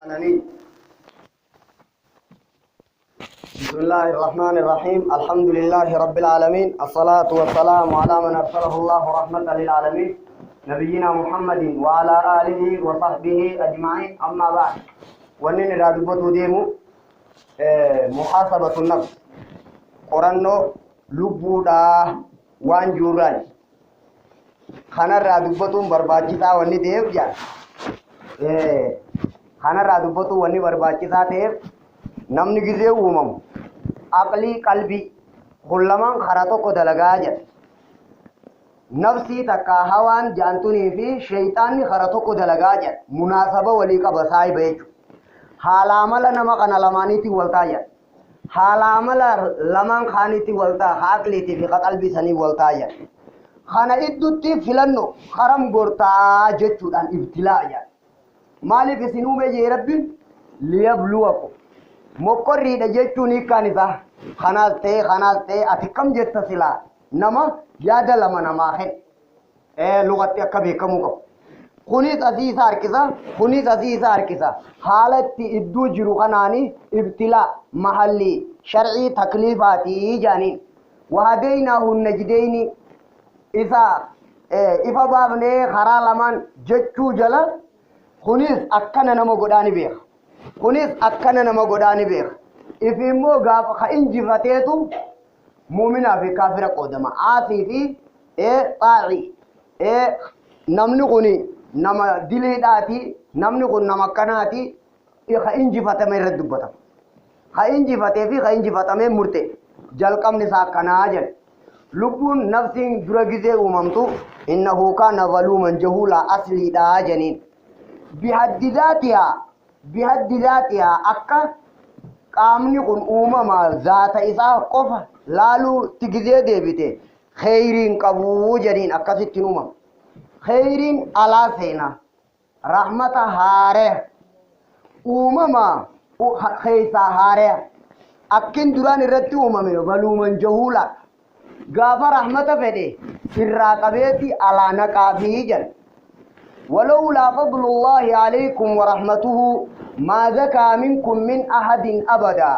العالمين. بسم الله الرحمن الرحيم. الحمد لله رب العالمين، الصلاة والسلام على من أرسله الله رحمة للعالمين، نبينا محمد وعلى آله وصحبه أجمعين. أما بعد، ونن رادبته ديمو محاسبة النفس، قرنو لبودا وان جوران kanarraa dubbatuun barbaachisaa wanni ta'eef jaa kanarraa dubbatuun wanni barbaachisaa ta'eef namni gizee uumamu aqlii qalbii kun lamaan karaa tokko dalagaa jedha. Nafsii takka hawaan jaantunii fi sheeyxaanni karaa tokko dalagaa jedha. Munaasaba walii qaba saahiba jechuudha. Haala amala nama kana lamaaniitiin waltaa jedha. Haala amala lamaan kaaniitiin waltaa, haa aqliitii fi qalbii sanii waltaa jedha. Kana iddutti filannoo haram gortaa jechuudhaan ibtilaa jedha. Maaliif isin uume jee Rabbiin? Liyabluwakum. Mokkorriidha jechuun hiikkaan isaa kanaas ta'e kanaas ta'e, ati kam jetta silaa nama yaada lama namaa kenna. Lugatti akka beekamuu qabu. Kunis asii isa harkisa, kunis asii isa harkisa. Haala itti idduu jiru kanaani ibtilaa mahallii sharcii takliifaatii jaaniin. Wahadeynaahu najdeyni isa ifa baafnee karaa lamaan jechuu jala, kunis akkana nama godhaa ni beeka. Kunis akkana nama godhaa ni beeka. Ifi immoo gaafa ka injifateetu muuminaa fi kaafira qoodama. Aasii fi xaa'ii. Namni kun nama diliidhaati, namni kun nama akkanaati, ka injifatame irratti dubbatama. Ka injifatee fi ka injifatamee murte jalqabni isaa akkanaa jedha. Lubbuun nafsiin dura gizee uumamtu innahu kaana zaluuman jahuulaa asliidhaa jeniin. Bihaddi zaatihaa, bihaddi zaatihaa, akka qaamni kun uumama zaata isaa qofa laaluutti gizee deebite kheyriin qabuu jeniin, akkasittiin uumama. Kheyriin alaa seena, rahmata haaree uumama keeysaa haaree akkin duraan irratti uumame zaluuman jahuulaa gaafa rahmata fedhe irraa qabeeti alaa naqaafii jedha. ولولا فضل الله عليكم ورحمته ما زكى منكم من أحد أبدا.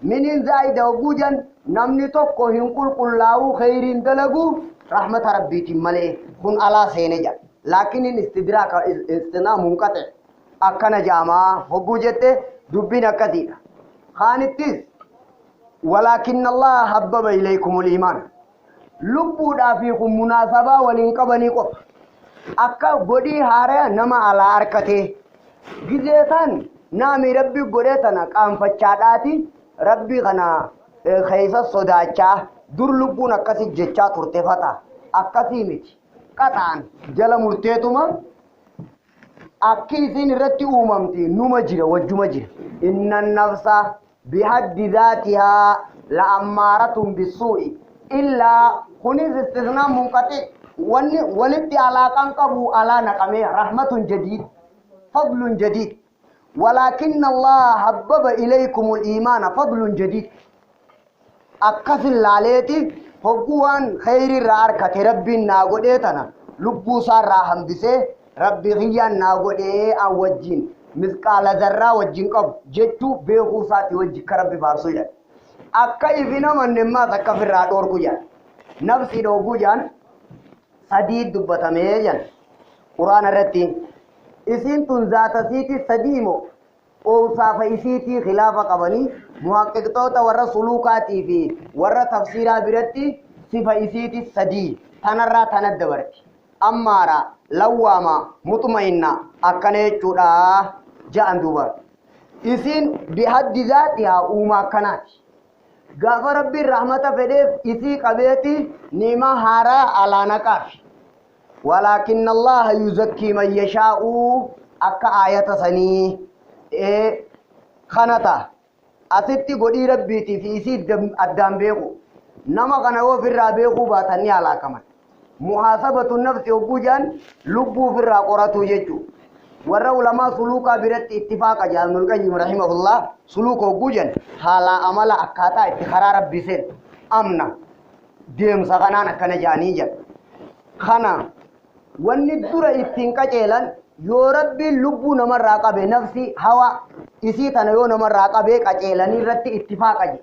من زايد وجوجا نمني tokko hin qulqullaa'u kheyriin dalagu rahmata rabbiitiin malee, kun alaa seene jedha. Laakiin istidraaka istinaa munqaxe akkana jaamaa hogguu jette dubbiin akkasiidha. Kaanittis ولكن الله حبب إليكم الإيمان. Lubbuudhaa fi kun munaasabaa waliin qabanii qofa. Akka godhii haaraa nama alaa harkatee gizee san naami rabbi godhee tana qaanfachaadhaati rabbi kana keessa sodaachaa dur lubbuun akkasi jechaa turte fata akkasii miti, qaxaan jala murteetuma akki isin irratti uumamti numa jira, wajjuma jira. إن النفس بحد ذاتها لأمارة بالسوء إلا, kunis istisnaa munqaxi, wanni walitti alaaqaan qabu alaa naqamee رحمة جديد، فضل جديد. ولكن الله حبب إليكم الإيمان، فضل جديد. Akkasin laaleeti hogguu waan kheyri irraa harkate rabbiin naa godhee tana lubbuu isaa irraa hambisee rabbi kiyyaan naa godhee an wajjin misqaala zarraa wajjin qabu jechuu beekuu isaati wajji akka rabbi faarsuu jedha. Akka ifi namanne immaas akka ofirraa dhoorku jedha. Nafsii dhooguu jedhan sadii dubbatamee jedhan quraana irratti. Isiin tun zaata siiti sadii moo oowsaafa isiitii khilaafa qabanii muhaqqiqtoota warra suluukaatii fi warra tafsiiraa biratti sifa isiiti sadii tanarraa tana dabarti. Ammaara, lawwaama, muxma'inna akkana jechuudha ja'an duuba. Isiin بحد ذاتها uumaa akkanaati. Gaafa rabbiin rahmata fedheef isii qabeeti niima haaraa alaa naqaafi. ولكن الله يزكي من يشاء akka aayata sanii kana ta'a. Asitti godhii rabbiitii fi isii addaan beeku. Nama kana yoo ofirraa beekuu baatan ni halaakaman. محاسبة النفس hogguu jedhan lubbuu ofirraa qoratu jechuudha. Warra ulamaa suluukaa biratti ittifaaqa jedhan Ibnul Qayyim رحمه الله, suluuka hogguu jedhan haala amala akkaataa itti karaa rabbii seentu amna deemsa kanaan akkana jedhanii jedhan. Kana wanni dura ittiin qaceelan Yoo Rabbiin lubbuu namarraa qabe, nafsi hawa isii tana yoo namarraa qabee qaceelanii irratti ittifaaqa jedhe.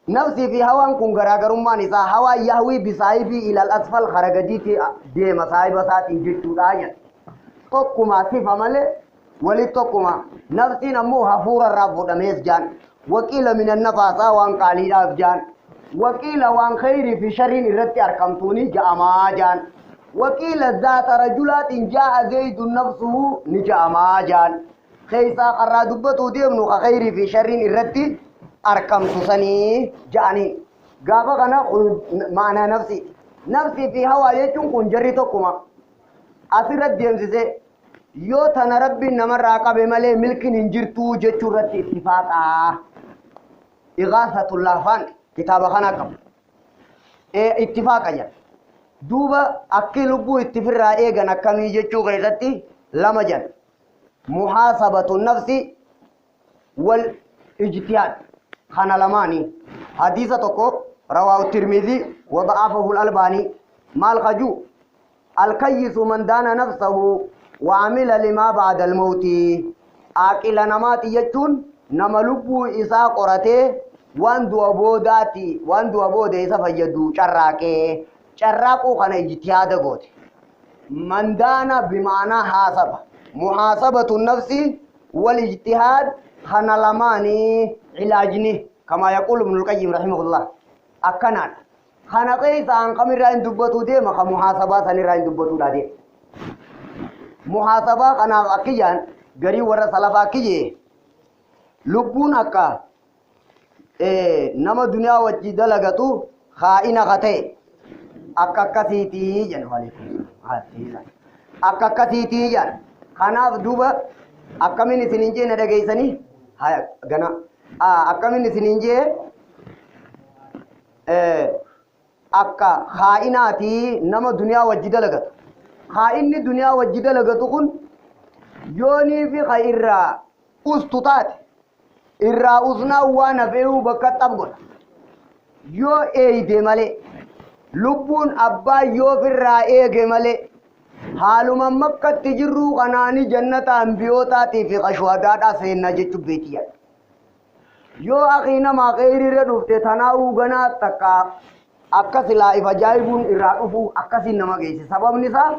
Nafsii fi hawaan kun garaagarummaan isaa hawaan yahwii bisaahibii ilal asfal kara gadiitti deema saahiba isaatiin jechuudha jedha. Tokkuma sifa malee walitti tokkuma. Nafsiin ammoo hafuura irraa fuudhamees jaan. Waqiila minan nafaasaa waan qaaliidhaaf jaan. Waqiila waan khayrii fi sharriin irratti argamtuuni ja'amaa jaan. Waqiila zaata rajulaatiin jaa'a zaydun nafsuhu ni ja'amaa jaan. Keessaa karraa dubbatuu deemnu ka khayrii fi sharriin irratti argamtu sanii ja'anii. Gaafa kana kun maanaa nafsi. Nafsii fi hawaa jechuun kun jarri tokkuma. Asirratti deemsisee yoo tana Rabbiin namarraa qabe malee milkiin hin jirtuu jechuu irratti ittifaaqaa. Igaasatul Lahfaan kitaaba kana qabu. Ittifaaqa jedha. Duuba akki lubbuu itti firraa eegan akkamii jechuu keessatti lama jedha. Muhaasabatu nafsi wal ijtihaad kana lamaanii. Hadiisa tokko rawaahu Tirmizii wa da'afahu al-Albaanii maal kajuu alkayyisu man daana nafsahu wa amila limaa ba'da al-mawti. Aaqila namaati jechuun nama lubbuu isaa qoratee waan du'a boodaati waan du'a booda isa fayyadu carraaqee carraaquu kana ijtihaada goote. Man daana bimaanaa haasaba muhaasabatu nafsi wal ijtihaad kana lamaanii cilaajni kamaa yaquulu Ibnul Qayyim rahimahullah akkanaadha. Kana keessaan kamirraa hin dubbatuu deema ka muhaasabaa sanirraa hin dubbatuudha deema. Muhaasabaa kanaaf akkiyyaan garii warra salafaa akkiyyee lubbuun akka nama duniyaa wajji dalagatu kaa'ina ka ta'e akka akkasiitii jedhu akka akkasiitii jedhan. Kanaaf duuba akkamiin isin hin jee na dhageessanii haya gana akkamiin isin hin jee akka kaa'inaatii nama duniyaa wajji dalagatu. Kaa'inni duniyaa wajji dalagatu kun yoonii fi ka irraa ustu taate irraa usnaa waan hafeeru bakka xab godha. Yoo eeyde malee lubbuun abbaa yoo ofirraa eege malee haaluma makkatti jirruu kanaanii jannata ambiyootaatii fi qashuhadaadhaa seenna jechuun beekiyya. Yoo akii namaa qeerirra dhufte tanaa'uu ganaa takka akka silaa if ajaa'ibuun irraa dhufu akkasiin nama geesse. Sababni isaa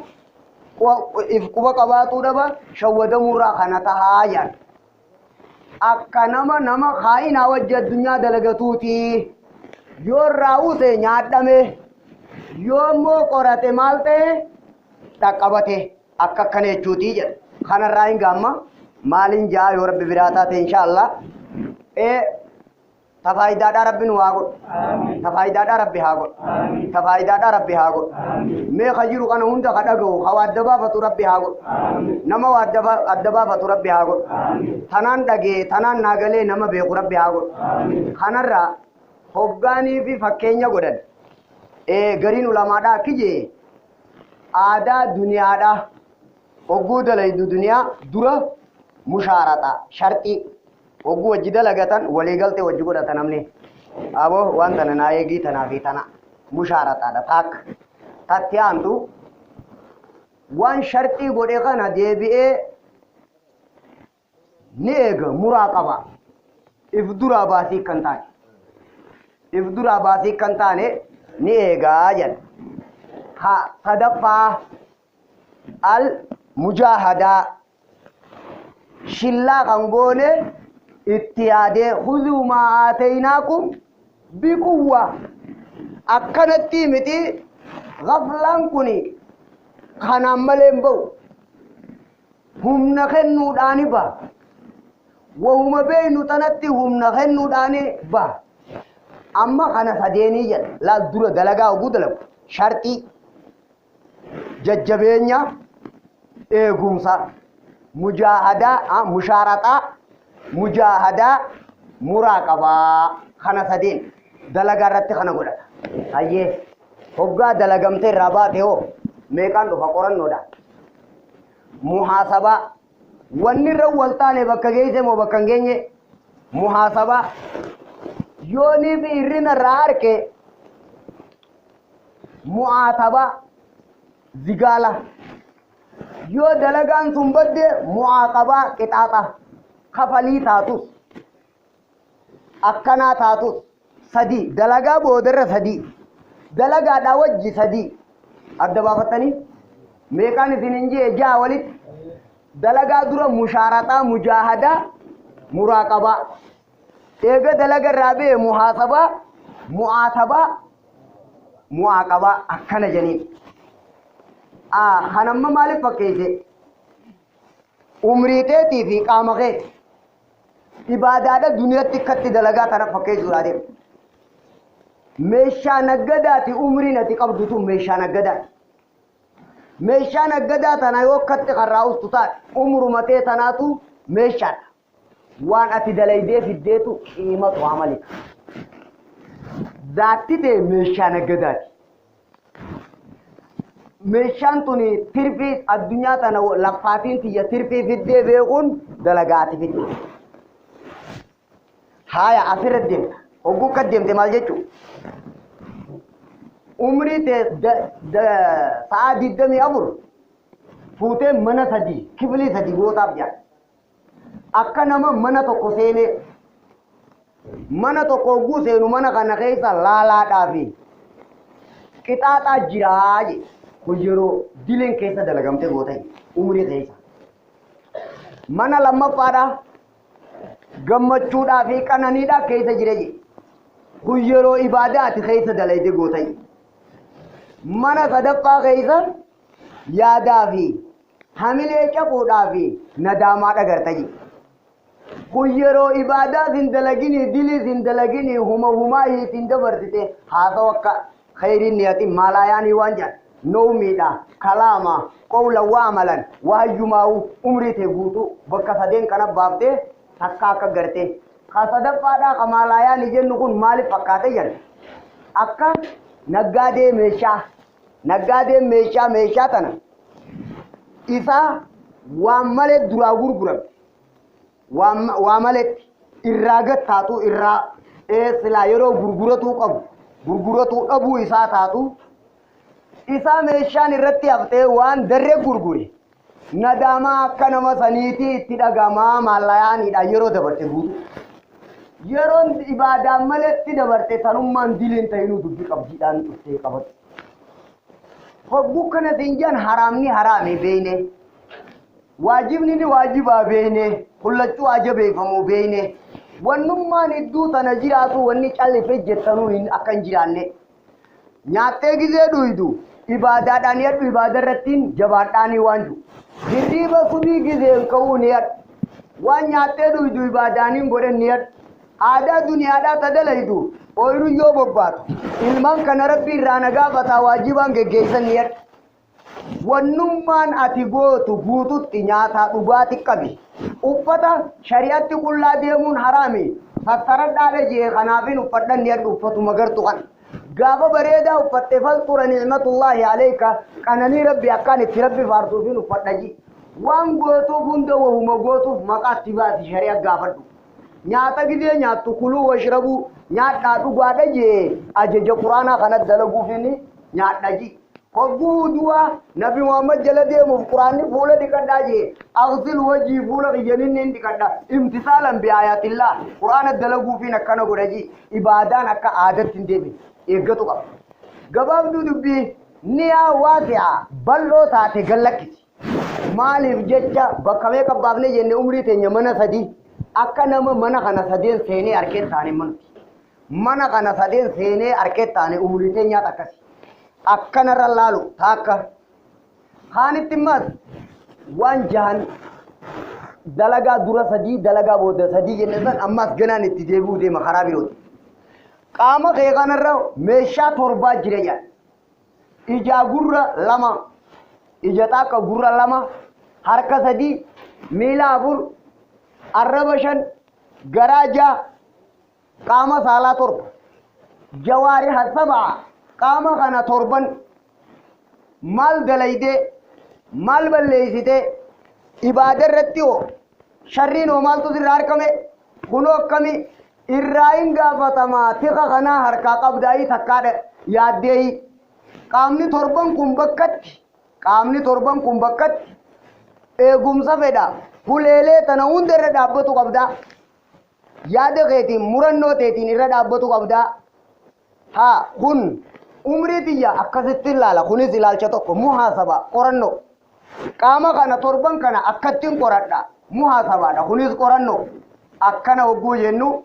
if quba qabaatuu dhaba shawwadamuurraa kana tahaa jedhan. Akka nama kaa'inaa wajji addunyaa dalagatuuti. Yoo irraa use nyaadhame yoo immoo qorate maal ta'e dhaqqabate akka akkana jechuutii jedha. Kanarraa hin gaamma maaliin ja'a yoo Rabbi biraa taate inshaallah. Tafaayidaadhaa Rabbi nu haa godhu. Tafaayidaadhaa Rabbi haa godhu. Tafaayidaadhaa Rabbi haa godhu. Mee ka jiru kana hunda ka dhaga'u ka waa adda baafatu Rabbi haa godhu. Nama waa adda baafatu Rabbi haa godhu. Tanaan dhagee tanaan naagalee nama beeku Rabbi haa godhu. Kanarraa hoggaanii fi fakkeenya godhan. Gariin ulamaadhaa akki jee aadaa duniyaadhaa hogguu dalaydu duniyaa dura mushaaraxa sharxii hogguu wajji dalagatan waliigaltee wajji godhata namni. Aboo waan tana naa eegii tanaa fi tana mushaaraxaadha taakka. Tatti aantu waan sharxii godhe kana deebi'ee ni eega muraa qaba. If duraa baasii kan taane. If duraa baasii kan taane ni eegaa jedha. Ha sadaffaa al mujaahadaa shillaa kan goone itti yaadee khuzuu maa aataynaakum biquwwa akkanatti miti ghaflaan kuni kanaan malee hin ba'u. Humna kennuudhaani ba'a. Wahuma beeynu tanatti humna kennuudhaani ba'a. Amma kana sadeenii jedha. Laal dura dalagaa oguu dalagu. Sharxii jajjabeenya eegumsa mujaahadaa mushaaraxaa mujaahadaa muraaqabaa kana sadeen dalagaa irratti kana godhata. Hayyee hoggaa dalagamtee irraa baate hoo meeqaan dhufa qorannoodhaan. Muhaasabaa wanni irra wal taane bakka geesse moo bakka hin geenye muhaasabaa yoonii fi hirrina irraa harke mu'aatabaa zigaala Yoo dalagaan sun badde mu'aaqabaa, qixaaxa kafalii taatus, akkanaa taatus. Sadii dalagaa boodarra, sadii dalagaadhaa wajji, sadii adda baafattanii meeqaan isin hin jee? Ja'a walitti. Dalagaa dura mushaaraxaa, mujaahadaa, muraaqabaa. Eega dalaga irraa ba'e muhaasabaa, mu'aatabaa, mu'aaqabaa, akkana janiin. Kanamma maaliif fakkeesse? Umrii keetii fi qaama keeti ibaadaadha duniyatti akkatti dalagaa tana fakkeessuudhaa deema. Meeshaa naggadaati umriin ati qabdu tun, meeshaa naggadaati. Meeshaa naggadaa tana yoo akkatti karraa ustu taate, umrumatee tanaatu meeshaadha. Waan ati dalaydee fiddeetu qiimatu amalika. Zaatti ta'e meeshaa naggadaati. Meeshaan tun tirfii addunyaa tana laffaatiin tiyya tirfii fiddee beekuun dalagaati fidde. Haaya, asirra deemta. Hogguu akka deemte maal jechuu? Umrii tee sa'aa 24 fuutee mana sadii, kifilii sadii gootaaf jira. Akka nama mana tokko seenee, mana tokko hogguu seenu, mana kana keessa laalaadhaa fi qixaaxaa jiraa je. Kun yeroo dileen keessa dalagamte goota umrii keessa. Mana lammaffaadhaa gammachuudhaa fi qananiidhaa keessa jira je. Kun yeroo ibaadaa ati keessa dalayde goota. Mana sadaffaa keessa yaadaa fi hamilee caquudhaa fi nadaamaa dhagarta je. Kun yeroo ibaadaas hin dalaginii, diliis hin dalaginii, huma humaa hiitiin dabarsite, haasawa akka khayriin niyatin maalaayaanii waan jedhan, noomiidha, kalaama, qawla waa amalan, waayyumaa'u umrii tee guutuu bakka sadeen kana baaftee takka akka garte. Ka sadaffaadhaa ka maalaayaanii jennu kun maaliif fakkaate jedhan? Akka naggaadee meeshaa, naggaadeen meeshaa, meeshaa tana isaa waan malee duraa gurguramte, waa maletti irraa gad taatu, irraa silaa yeroo gurguratuu qabu gurguratuu dhabuu isaa taatu, isaa meeshaan irratti haftee waan darree gurgure, nadaamaa akka nama saniitii itti dhagamaa maallayaaniidha. Yeroo dabarte guutu, yeroon ibaadaan maletti dabarte, tanummaan diliin ta'inuu dubbi qabdiidhaan dhuftee qabatu. Hogguu kana siin jedhan, haraamni haraami beeyne, waajibni ni waajibaa beeyne, kullachuu ajabeeffamuu beeyne, wannummaan idduu tana jiraatu wanni callife jettanuu hin akka hin jiraanne. Nyaattee gizee dhuydu ibaadaadhaan yadhu, ibaada irrattiin jabaadhaanii waan jiru. Hirriiba subii gizeen ka'uu ni yadhu. Waan nyaattee dhuydu ibaadaaniin godhan ni yadhu. Aadaa duniyaadhaa ta dalaydu, ooyiruu yoo bobbaatu, ilmaan kana Rabbi irraa na gaafataa, waajibaan geggeessan ni yadhu. Wannummaan ati gootu guututti nyaataa dhugaati qabi. Uffata shari'atti qullaa deemuun haraami. Sassaradhaadha jee, kanaafin uffadhan ni yadhu uffatuma gartu kana. Gaafa bareedaa uffatte, falxura ni'matullaahi aleyka, qananii Rabbi akkaan itti Rabbi faarsuufin uffadha ji. Waan gootuuf hunda, wahuma gootuuf maqaatti baasi, shari'a gaafadhu. Nyaata gizee nyaattu, kuluu washrabuu, nyaadhaa dhugaadha jee, ajaja quraanaa kana dalaguufin nyaadha ji. Hogguu du'a Nabi Muhammad jala deemuuf quraanni fuula dhiqadhaa jee, aghsil wajhii, fuula kiyyaninni hin dhiqadha. Imtisaalan bi aayatillah, quraana dalaguufiin akkana godha ji. Ibaadaan akka aadatti hin deebine eeggatu qaba. Gabaabduu dubbii, niyaa waasi'a bal'oo taate gallakkisi. Maaliif jecha bakka meeqa baafne jenne? Umrii teenya mana sadii, akka nama mana kana sadeen seenee harkee taane manuti. Mana kana sadeen seenee harkee taane, umrii teenyaat akkasi. Akkanarra laalu taakka. Kaanitti immas waan jahan, dalagaa dura sadii, dalagaa booda sadii jenne san ammas ganaan itti deebi'uu deema karaa birooti. Qaama kee kanarra meeshaa torbaa jira jedha. Ijaa gurra lama, ija takka, gurra lama, harka sadii, miila afur, arraba shan, garaa ja'a, qaama saalaa torba. Jawaariha sab'a, qaama kana torban maal dalaydee, maal balleeysitee, ibaada irratti hoo, sharriin hoo maaltu sirraa argame, kunoo akkami irraa hin gaafatamaa? Tika kanaa harkaa qabdaayii takkaadha yaaddeeyi. Qaamni torban kun bakkatti, qaamni torban kun bakkatti Eegumsa fedha. Huleelee tana hunda irra dhaabbatu qabda. Yaada keetiin murannoo teetiin irra dhaabbatu qabda. Haa kun umrii tiyya akkasitti ilaala. Kunis ilaalcha tokko muhaasaba qorannoo. Qaama kana torban kana akkattiin qoradha. Muhaasabaadha. Kunis qorannoo. Akkana hogguu jennu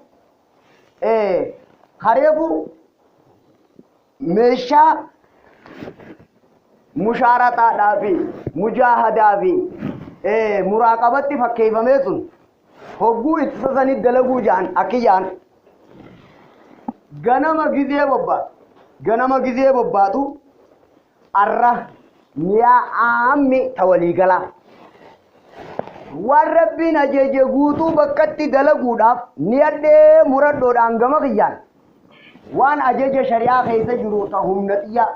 kareefu meeshaa mushaaraxaadhaa fi mujaahadaa fi muraaqabatti fakkeeffamee sun hogguu ittisa sanitti dalaguu ja'an akki ja'an ganama gizee bobbaatu ganama gizee bobbaatu arra mi'aa aammi ta waliigalaa waan rabbiin ajeje guutuu bakkatti dalaguudhaaf niyadhee muradhoodhaan gama kiyyaan waan ajaja shari'aa keessa jiru ta humna xiyyaa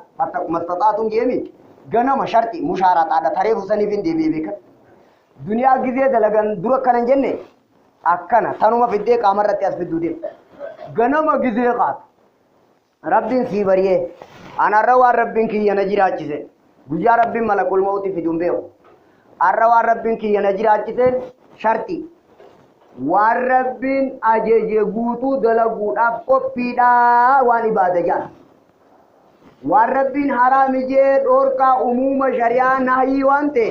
mastaxaatuun jeemi ganama sharti mushaaraxaadha taree fusaniif hin deebi'e beekan duniyaa gizee dalagan dura akkana hin jenne akkana tanuma fiddee qaama irratti as fidduu deema ganama gizee kaatu rabbiin sii bariyee anarra waan rabbiin kiyya na jiraachise guyyaa rabbiin malakul mawti fiduun beeku arra waan rabbiin kiyya na jiraachiseen sharti waan rabbiin ajaje guutuu dalaguudhaaf qophiidha waan ibaada jedhan waan rabbiin haraami jee dhoorkaa umuuma shari'aa nahyii waan ta'e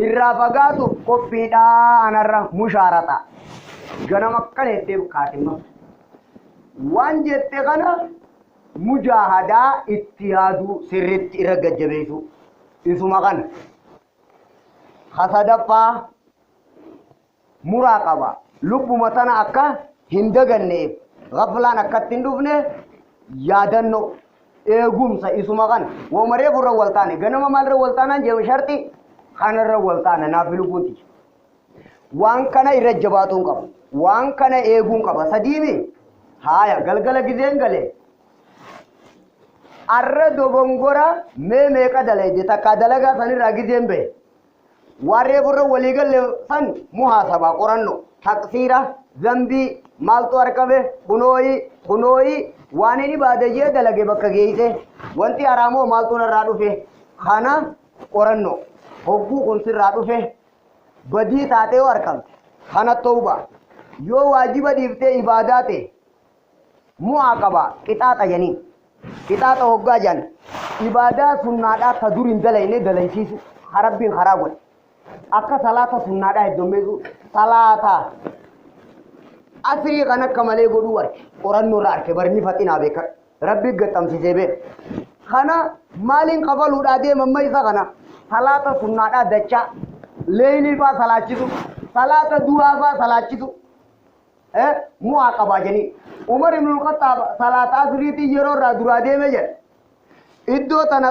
irraa fagaatuuf qophiidha anarra mushaaraxa ganama akkana jettee kaatimma waan jette kana mujaahadaa itti yaaduu sirritti irra gajjabeessu isuma kana kasadaffaa muraaqaba lubbuma tana akka hin daganneef gaflaan akkatti hin dhufne yaadannoo eegumsa isuma kana woomaree furra wal taane ganama maalirra wal taanaan jeema sharti kanarra wal taana naaf lubbuun tiyya waan kana irra jabaatuun qaba waan kana eeguun qaba sadiimi haaya galgala gizeen gale arra dogongora mee meeqa dalayde takkaa dalagaa sanirraa gizeen bahe waan reefurra walii galle san muhaasabaa qoranno taqsiira zambii maaltu argame kunooyi kunooyi waan inni baadajee dalage bakka geeyse wanti haraamoo maaltu narraa dhufe kana qoranno hogguu kun sirraa dhufe badii taatee yoo argamte kana tawba yoo waajiba dhiiftee ibaadaa ta'e mu'aaqaba qixaaxa janiin qixaaxa hoggaa jan ibaadaa sunnaadhaa ta dur hin dalayne dalaysiisu rabbiin karaa godhe akka salaata sunnaadhaa heddummeessu salaata asrii kan akka malee godhuu arge qorannoo irraa arge barni faxinaa beeka rabbi gaxxamsiisee beeka kana maaliin kafaluudhaa deema amma isa kana salaata sunnaadhaa dachaa leeylii faa salaachisu salaata du'aa faa salaachisu mu'aa qabaa jedhanii Umar ibn al-Khattab salaata asriitii yeroo irraa duraa deeme jedhe iddoo tana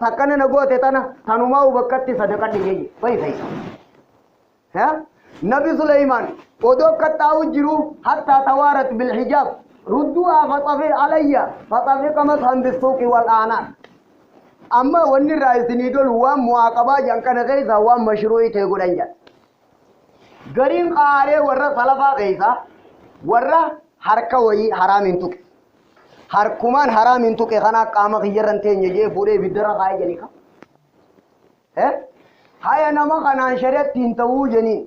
takkana na goote tana tanumaa bakkatti sadaqadhe jeje fayyisa isa Nabi Suleymaan odoo akka taa'u jiru hattaa tawaarat bilhijaab rudduhaa faxafi alayya faxafiqa mashan bisuuqi wal aanaan amma wanni irraa isinii tolu waan mu'aaqabaa jedhan kana keessa waan mashruu'ii ta'e godhan jedhan gariin qaaree warra salafaa keessa warra harka wayii haraam hin tuqe harkumaan haraam hin tuqe kana qaama kiyyarra hin teenye jee fuudhee ibiddarra kaa'ee jedhanii ka haya nama kanaan shari'atti hin ta'uu jedhanii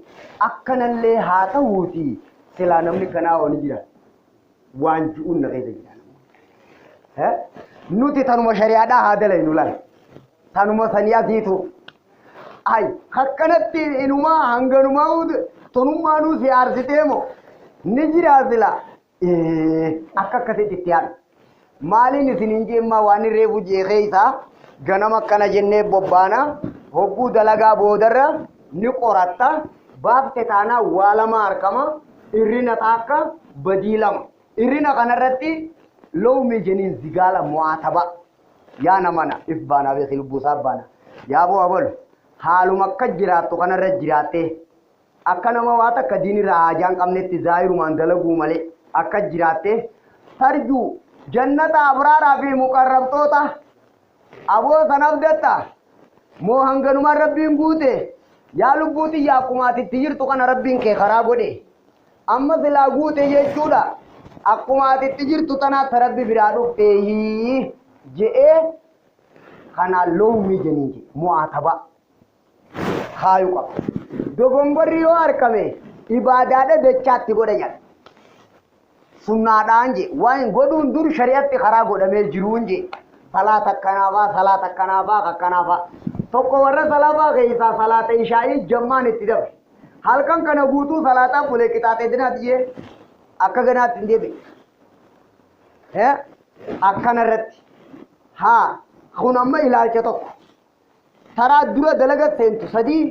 akkanallee haa ta'uuti silaa namni kanaa wani jira waan ju'uun na keessa jira nuti tanuma shari'aadhaa haa dalaynu laal tanuma sanii asiitu ay akkanatti inumaa hanganumaa tonummaanuu si aarsitee moo ni jiraa sila akka akkasitti itti yaadu maaliin isin hin jeemmaa waan reefu jeekee isaa ganama akkana jennee bobbaana hogguu dalagaa boodarra ni qoratta baafte taanaa waa lama argama irrina taakka badii lama irrina kanarratti lowmi jeniin zigaala mu'aataba yaa namana if baanaa beeki lubbuu isaa baana yaa boo abol haaluma akka jiraattu kanarra jiraattee akka nama waa takka diinirraa haajaa hin qabnetti zaahirumaan dalaguu malee akka jiraatte tarjuu jannata abraaraa fi muqarrabtoota aboo san abdatta moo hanganumaan rabbiin guute yaa lubbuu tiyya akkuma ati itti jirtu kana rabbiin kee karaa godhe amma silaa guute jechuudha akkuma ati itti jirtu tanaatti rabbi biraa dhufteehi je'ee kanaan loowmii jeniin jedhe mu'aataba. Kaayuu qaba. Dogongorri yoo argame ibaadaadha dachaatti godha jedha. Sunnaadhaan je waan godhuun dur shari'atti karaa godhamee jiruun je salaata akkanaafaa salaata akkanaafaa akkanaafaa tokko warra salaafaa keessaa salaata ishaa'ii jammaan itti dabre halkan kana guutuu salaataa bulee qixaaxee dinaati jee akka ganaatti hin deebi'e. Akkana irratti haa kun amma ilaalcha tokko taraa dura dalaga seentu sadii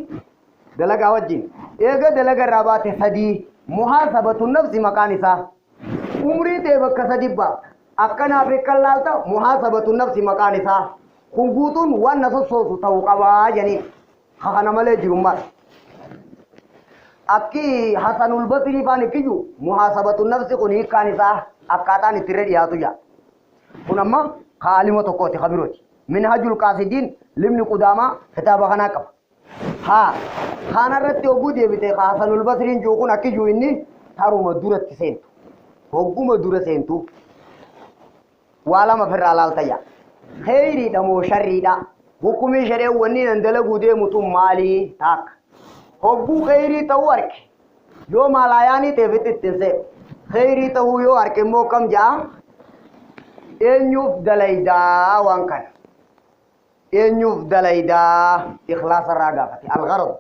dalagaa wajjin eega dalaga irraa baate sadii muhaasabatu nafsi maqaan isaa umrii ta'e bakka sadi baafta akkanaaf kan laalta muhaasabatu nafsi maqaan isaa kun guutuun waan na sossoosu ta'uu qabaa janiin kana malee jirummaa akki Hasanul Basrii faan ikkiyyuu muhaasabatu nafsi kun hiikkaan isaa akkaataan ittirra dhiyaatu jaa kun amma kaalima tokkooti kabirooti minhajul qaasidiin limni qudaamaa kitaaba kanaa qaba haa kanarratti hogguu deebite Hasanul Basriin jiru kun akkiyyuu inni taruma duratti seentu hogguma dura seentu waa lama ofirraa laaltayya kheyriidha moo sharriidha hukumii shari'ee wanni nan dalaguu deemu tun maalii taakka hogguu kheyrii ta'uu arge yoo maalaayaanii ta'eefitti ittiin seenu kheyrii ta'uu yoo arge immoo kam ja'a eenyuuf dalaydaa waan kana eenyuuf dalaydaa ikhlaasa irraa gaafate algarad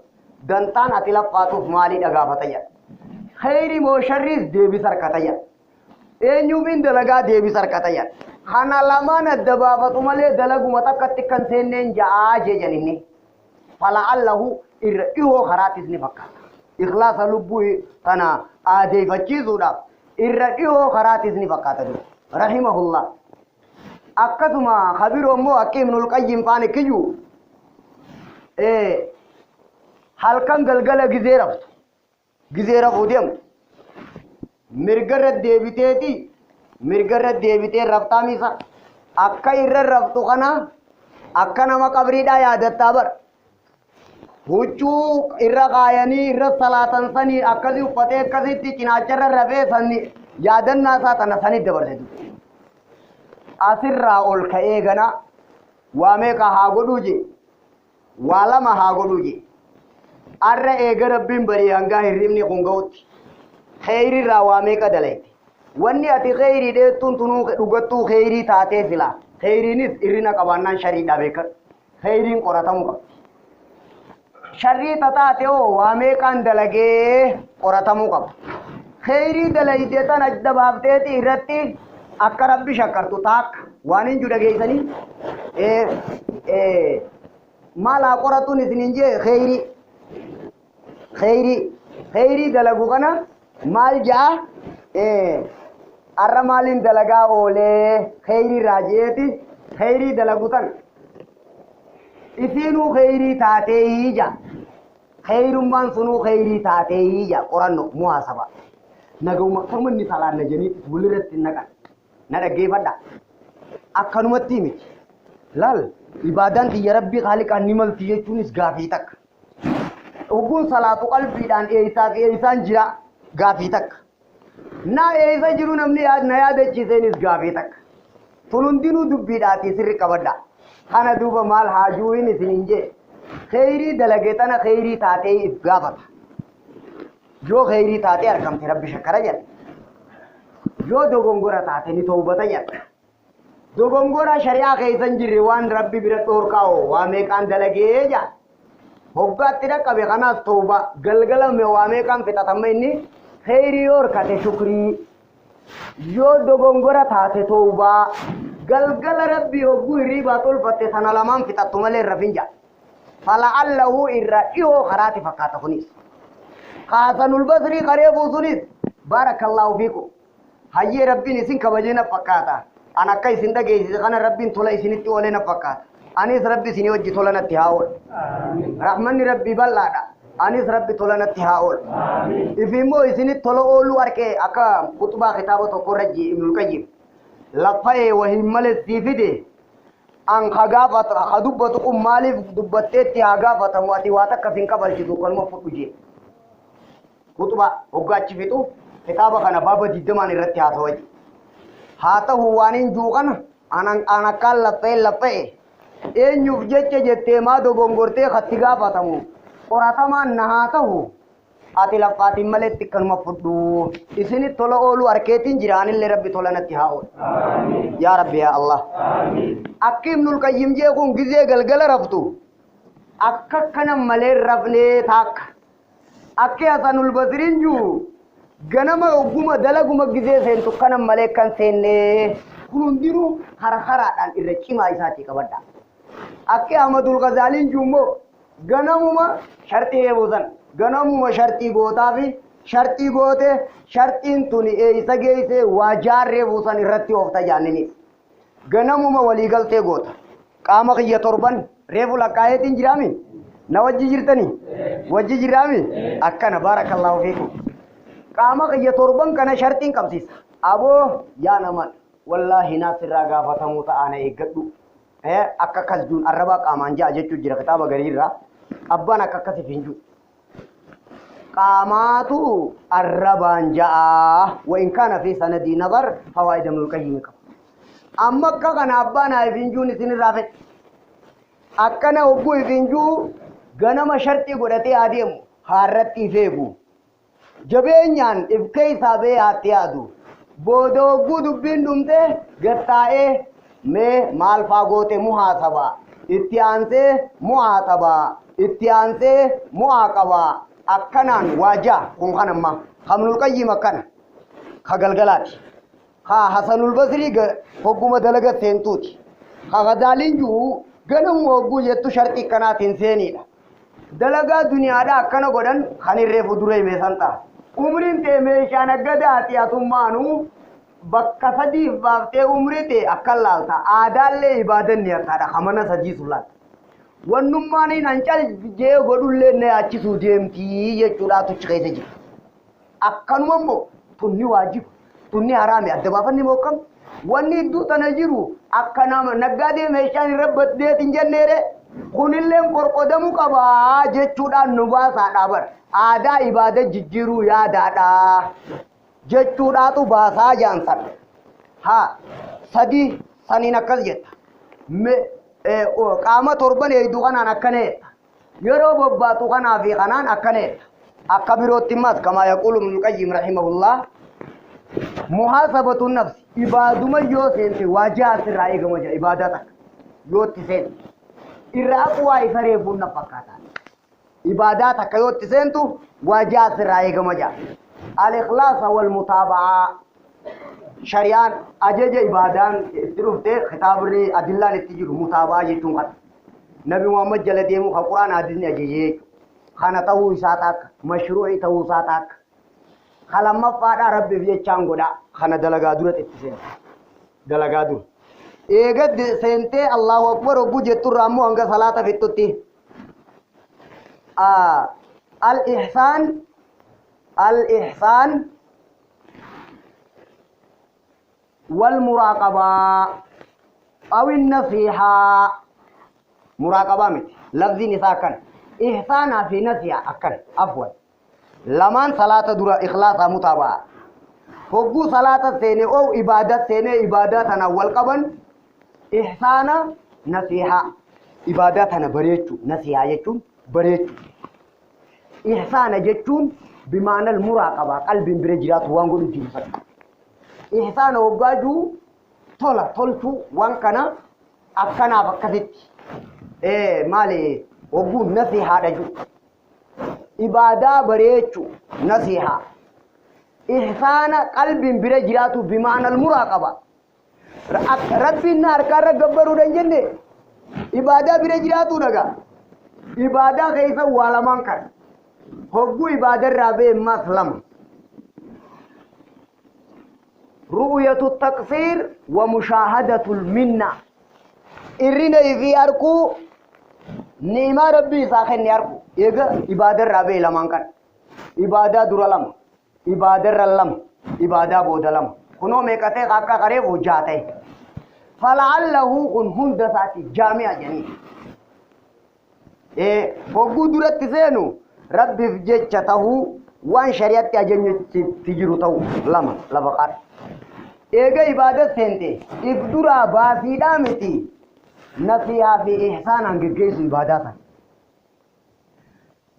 dantaan ati laffaatuuf maaliidha gaafata jedha kheyrii moo sharriis deebis harkata jedha eenyuufin dalagaa deebis harkata jedha kana lamaan adda baafatu malee dalaguma takkatti kan seenneen ja'aa jeejan inni fala'allahu irra dhihoo karaattis ni fakkaata ikhlaasa lubbuu tana aadeeffachiisuudhaaf irra dhihoo karaattis ni fakkaata dura rahimahullah akkasuma kabiroo immoo akka Ibnul Qayyim faan ikkiyyuu halkan galgala gizee raftu gizee rafuu deemtu mirgarra deebiteeti mirgarra deebitee raftaa misa akka irra raftu kana akka nama qabriidhaa yaadattaa bara huccuu irra kaayanii irra salaatan sanii akkasii uffatee akkasitti cinaacharra rafee sani yaadannaa isaa tana sanit dabarse asirraa ol ka'ee gana waa meeqa haa godhuu je waa lama haa godhuu je arra eega rabbiin barii hangaa hirribni kun ga'utti kheyriirraa waa meeqa dalayte wanni ati kheyrii dheettuun tunuu dhugattuu kheyrii taatee silaa kheyriinis irrina qabaannaan shariidha beekadhu kheyriin qoratamuu qabdi sharrii tataate hoo waa meeqaan dalagee qoratamuu qaba kheyrii dalayte tan adda baafteeti irratti akka rabbi shakkartu taakka waan hin jiru dhageessanii maal haa qoratuun isiniin jee kheyrii kheyrii kheyrii dalagu kana maal ja'a arra maaliin dalagaa oolee kheyrii raaji'eeti kheyrii dalagu tan isiinuu kheyrii taatee ija kheyrummaan sunuu kheyrii taatee ija qoranno muhaasaba naguma akkamanni salaanna jeniitis walirratti naqan na dhaggeeffadha akkanumatti miti laal ibaadaan xiyya rabbii haaliqaan ni malti jechuunis gaafii takka hogguun salaatu qalbiidhaan eeysaa fi eeysaan jira gaafii takka na eeysa jiru namni na yaadachiiseenis gaafii takka tun hundinuu dubbiidhaatii sirri qabadha kana duuba maal haajuuhin isiniin jee kheyrii dalage tana kheyrii taatee if gaafata yoo kheyrii taatee argamte rabbi shakkara jedha yoo dogongora taate ni toobata jedha dogongora shari'aa keessa hin jirre waan rabbi bira dhoorkaa'o waa meeqaan dalagee jedha hoggaatti dhaqqabe kanaas tooba galgala waa meeqaan fixatama inni kheyrii yoo horkate shukrii yoo dogongora taate toobaa galgala rabbii hogguu hirriibaa tolfatte sana lamaan fixattu malee irra finja fala'allahu irra dhihoo karaati fakkaata kunis Hasanul Basrii qaree buusunis baarakallaahu fiikum hayyee rabbiin isin kabajee na fakkaata an akka isin dhageessise kana rabbiin tola isinitti oolee na fakkaata anis rabbi isinii wajji tola natti haa oolu rahmanni rabbii bal'aadha anis rabbi tola natti haa oolu ifi immoo isinitti tola ooluu arqee akka kutubaa kitaaba tokko irra ji Ibnul Qayyim laffa'ee wahiin malee sii fide an ka gaafata ka dubbatu kun maaliif dubbatteetti haa gaafatamu ati waa takka sin kabalchisu kanuma fudhu jee kutubaa hoggaachi fixu kitaaba kana baaba 20 irratti haasawa jee haa ta'u waan hin jiru kana an akkaan laffa'ee laffa'e eenyuuf jecha jettee maa dogongortee katti gaafatamu Qoratamaan na haa ta'u ati laffaatiin maletti akkanuma fudhu isinit tola ooluu harkeetiin jira anillee rabbi tola natti haa oolu. Yaa rabbi yaa Allah. Akki Ibnul Qayyim jee kun gizee galgala raftu akka kana malee rafnee taakka. Akki Hasanul Basriin jiru ganama ogguma dalaguma gizee seentu kana malee kan seennee kun hundinuu harharaadhaan irra cimaa isaatii qabadha. Akki Ahmadul Ghazaaliin jiru immoo ganamuma sharxii eebuusan ganamuma sharxii gootaa fi sharxii goote sharxiin tuni eeysa geeyse waa jaarree buusan irratti oofta jaanniniif. Ganamuma waliigaltee goota. Qaama kiyya torban reefu lakkaa'eetiin jiraami? Na wajji jirtanii? Wajji jiraami? Akkana baarakallaahu fiikum. Qaama kiyya torban kana sharxiin qabsiisa. Aboo yaa nama wallaahi naa sirraa gaafatamuu ta'aana eeggadhu. Akka akkas juun arrabaa qaamaan ja'a jechuun jira kitaaba gariirraa. Abbaan akka akkasiif hin jiru. Qaamaatu arrabaan ja'a. Wa in kaana fi sanadii nazar fawaa'ida Ibnul Qayyim qaba. Amma akka kana abbaan haa hin juun isinirraa fedhe. Akkana hogguu hin juu ganama sharxii godhatee adeemu haarratti if eegu. Jabeenyaan if keessaa ba'ee haatti yaadu. Booda hogguu dubbiin dhumte gattaa'ee mee maal faa goote muhaasabaa. Itti aansee mu'aaxabaa. Itti aansee mu'aaqabaa. Akkanaan waajaa kun kan ammaa. Ibnul Qayyim akkana. Ka galgalaati. Ka Hasanul Basrii hogguma dalaga seentuuti. Ka Ghazaaliin jiru ganamuma hogguu jettu sharxii akkanaatiin seeniidha. Dalagaa duniyaadhaa akkana godhan kan irree fuuldura hime san ta'a. Umriin ta'e meeshaan aggadaati atummaanuu bakka sadiif baaftee umrii ta'e akkan laalta. Aadaallee ibaadanni akkaadha. Hamana sadii sun laalta. Wannummaan hin ancal jee godhullee na yaachisuu deemtii jechuudhaatu achi keessa jira. Akkanuma immoo tunni waajiba tunni haraami adda baafanni moo akkam? Wanni iddoo tana jiru akka nama naggaadee meeshaan irra baddeet hin jenneere kunilleen qorqodamuu qabaa jechuudhaan nu baasaadhaa bara. Aadaa ibaada jijjiiruu yaadaadhaa jechuudhaatu baasaa jaansan. Haa sadii saniin akkas jetta. Qaama torban eegduu kanaan akkana jetta. Yeroo bobbaatu kanaa fi kanaan akkana jetta. Akka birootti immas kamaa yaquulu Ibnul Qayyim rahimahullah muhaasabatu nafsi ibaaduma yoo seente waajaa asirraa eegama jira ibaadaa takka yoo itti seente irraa bu'aa isa reefuun na fakkaata. Ibaadaa takka yoo itti seentu waajaa asirraa eegama jira. Al-ikhlaasa wal mutaaba'aa shari'aan ajaja ibaadaan itti dhufte kitaabni adillaan itti jiru mutaaba'aa jechuun kana. Nabi Muhammad jala deemuu kan Qur'aan hadiisni ajaje jechuudha. Kana ta'uu isaa takka mashruu'ii ta'uu isaa takka. Kalamaffaadhaa rabbiif jechaan godhaa kana dalagaa dura itti seente. Dalagaa dura. Eega seentee Allahu Akbar hogguu jetturraa immoo hanga salaata fixxutti. Al-ihsaan al-ihsaan wal muraaqabaa aw nasiihaa muraaqabaa miti lafziin isaa akkana ihsaanaa fi nasiihaa akkana afwan lamaan salaata dura ikhlaasaa mutaabaa hogguu salaata seene oo ibaada seenee ibaadaa tana wal qaban ihsaana nasiihaa ibaadaa tana bareechuu nasiihaa jechuun bareechuu ihsaana jechuun bimaanal muraaqabaa qalbiin bira jiraatu waan godhu jiru sana. Ihsaana hoggaa jiru tola tolchuu waan kana akkanaaf akkasitti maali hogguun nasihaadha jiru. Ibaadaa bareechuu nasihaa. Ihsaana qalbiin bira jiraatu bimaanal muraaqaba. Rabbiin na harkaarra gabbaruudha hin jenne ibaadaa bira jiraatu dhagaa. Ibaadaa keessa waa lamaan kana. Hogguu ibaadarraa ba'e maas lama. Ru'yatu taqsiir wa mushaahadatul minna. Irrina ifii arkuu ni'imaa rabbii isaa kenne arku. Eega ibaadarraa ba'e lamaan kana. Ibaadaa dura lama. Ibaadarra lama. Ibaadaa booda lama. Kunoo meeqa ta'e akka qareef hojjaa ta'e. Fala'allahu kun hunda isaati jaami'a jedhanii. Hogguu duratti seenu rabbiif jecha tahuu waan shari'atti ajajni jiru ta'u lama lafa qara. Eega ibaada seente if duraa baasiidhaa miti nasihaa fi ihsaanaan geggeessu ibaadaa sana.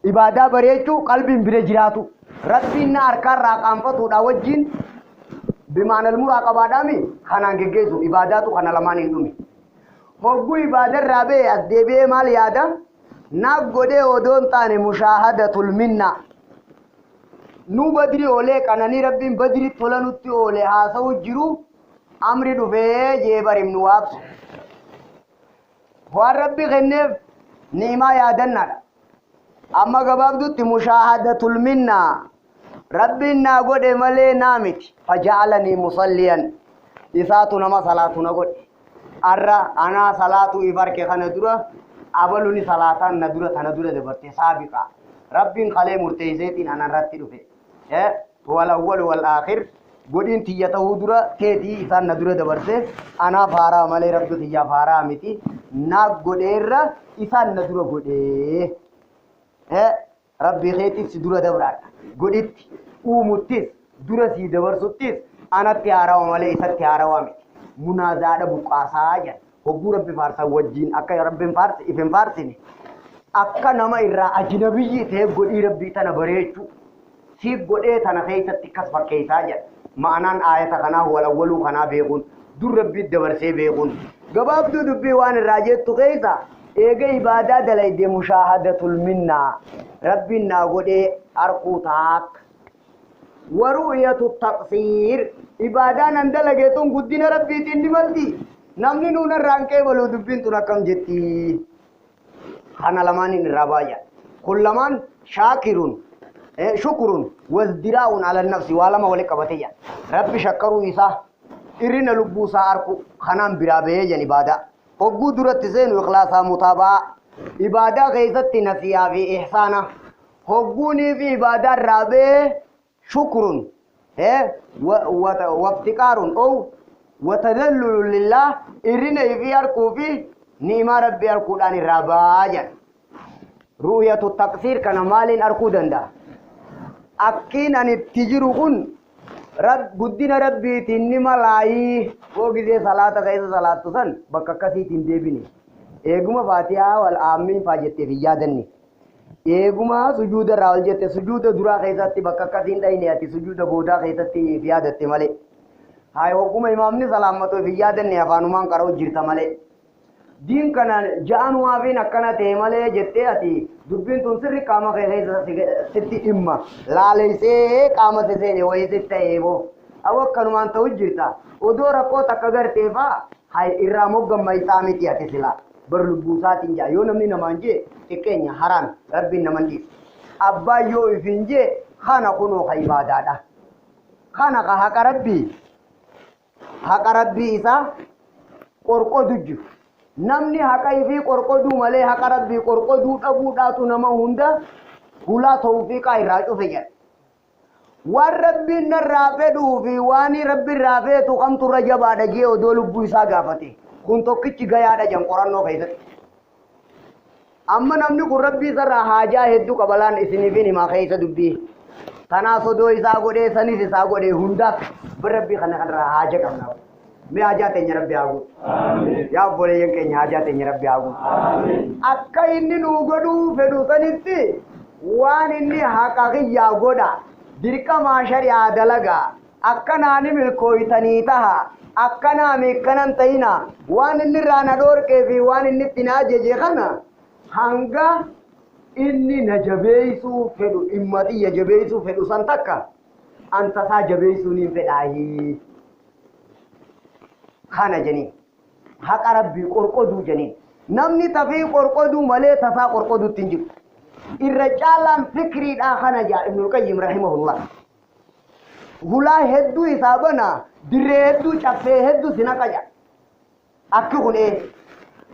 Ibaadaa bareechuu, qalbiin bira jiraatu. Rabbiin na harkaarraa qaanfatuudha wajjin bimaanal muraaqabaadhaami kanaan geggeessu ibaadaatu kana lamaan hin dhume. Hogguu ibaadarraa ba'e as deebi'ee maal yaada? Naaf godhee odoo hin taane mushaahadatul minna. Nu badri oolee qananii Rabbiin badri tola nutti oole haasa'u jiru amri dhufee jee barimnu waabsu. Waan Rabbi kenneef ni'imaa yaadannaadha. Amma gabaabdutti mushaahadatul minna. Rabbiin naa godhe malee naa miti. Faja'alanii musalliyan. Isaatu nama salaatu na godhe. Arra anaa salaatu if arke kana dura abaluni salaataan na dura tana dura dabarte saabiqa. Rabbiin kalee murteesseetiin anarratti dhufe. Wal awwal wal aakhir godhiin tiyya ta'uu dura teetii isaan na dura dabarse anaaf haaraa malee Rabbi kiyyaaf haaraa miti. Naaf godheerra isaan na dura godhee. Rabbii keetiif si dura dabraadha. Godhitti, uumuttis, dura sii dabarsuttis anatti haarawa malee isatti haarawaa miti. Munaazaadha buqqaasaa jedha. Hogguu Rabbi faarsan wajjin akka Rabbi hin faarsi if hin faarsine akka nama irraa ajnabiyyii ta'e godhii Rabbii tana bareechuu siif godhee tana keessatti akkas fakkeessaa jedha. Ma'anaan aayata kanaa wal awwaluu kanaa beekuun dur Rabbii dabarsee beekuun gabaabduu dubbii waan irraa jettu keessa eega ibaadaa dalayde mushaahadatul minnaa Rabbiin naa godhee arkuu taak. Waru'yatu taqsiir ibaadaan an dalage tun guddina Rabbiitiin ni malti. Namni nuun irraa hin qeebalu dubbiin tun akkam jetti. Kana lamaaniin irraa baay'a. Kun lamaan shaakirun shukurun wazdiraa'un ala nafsi waa lama walitti qabate jedha. Rabbi shakkaruu isaa irrina lubbuu isaa arku kanaan biraa bahee jedhan ibaadaa. Hogguu duratti seenu ikhlaasaa mutaabaa ibaadaa keessatti nasiyaa fi ihsaana hogguunii fi ibaadaa irraa bahee shukurun waftiqaarun ow watadallulu lillah irrina fi arkuu fi ni'imaa Rabbi arkuudhaan irraa bahaa jedha. Ru'yatu taqsiir kana maaliin arkuu danda'a? Akkiin ani itti jiru kun guddina Rabbiitiin ni malaayii hoo gisee salaata keessa salaattu san bakka akkasiitiin deebine. Eeguma Faatihaa wal aammiin faa jetteef hin yaadanne. Eeguma sujuuda irraa ol jette sujuuda duraa keessatti bakka akkasiin dhayne ati sujuuda boodaa keessatti if yaadatte malee. Haay hogguma imaamni salaammatu if hin yaadanne afaanumaan qara'u jirta malee. Diin kana ja'anuwaafiin akkana ta'e malee jettee ati dubbiin tun sirri qaama kee keessa sitti dhimma. Laaleessee qaama si seene wayii sitti ta'ee boo. Awwa akkanumaan ta'u jirta. Odoo rakkoo takka gartee faa hay irraa moggamma isaa miti ati silaa. Bar lubbuu isaatiin jaa yoo namni namaan jee xiqqeenya haraami Rabbiin naman dhiisu. Abbaan yoo ifiin jee kana kunoo ka ibaadaadha. Kana ka haqa Rabbii haqa Rabbii isaa qorqodu jiru. Namni haqa ifii qorqoduu malee haqa Rabbii qorqoduu dhabuudhaatu nama hunda hulaa tawfiiqaa irraa cufe jedha. Waan Rabbiin narraa fedhuu fi waan Rabbi irraa feetu kamtu irra jabaadha jee odoo lubbuu isaa gaafate. Kun tokkichi gayaadha jedhan qorannoo keessatti. Amma namni kun Rabbii isarraa haajaa hedduu qaba laan isiniifin himaa keessa dubbii. Tanaas odoo isaa godhee sanis isaa godhee hundaaf bir Rabbii kana kanarraa haaja qabna. Mee haajaa teenya Rabbi haa guutu. Yaa obboleeyyan keenya haajaa teenya Rabbi haa guutu. Akka inni nuu godhuu fedhu sanitti waan inni haqa kiyyaa godha. Dirqamaa shari'aa dalagaa. Akkanaa ni milkooytanii taha. Akkanaa miikkanan ta'ina. Waan inni irraa na dhoorkee fi waan inni itti na ajaje kana hanga inni na jabeessuu fedhu dhimma xiyya jabeessuu fedhu san takka an tasaa jabeessuu niin fedhaahii. Kana jeniin. Haqa Rabbii qorqoduu jeniin. Namni tafii qorqoduu malee tasaa qorqoduutti hin jiru. Irra caalaan fikriidhaa kana jaa Ibnul Qayyim rahimahullah. Hulaa hedduu isaa bana dirree hedduu caffee hedduu si naqa jaa. Akki kun ee.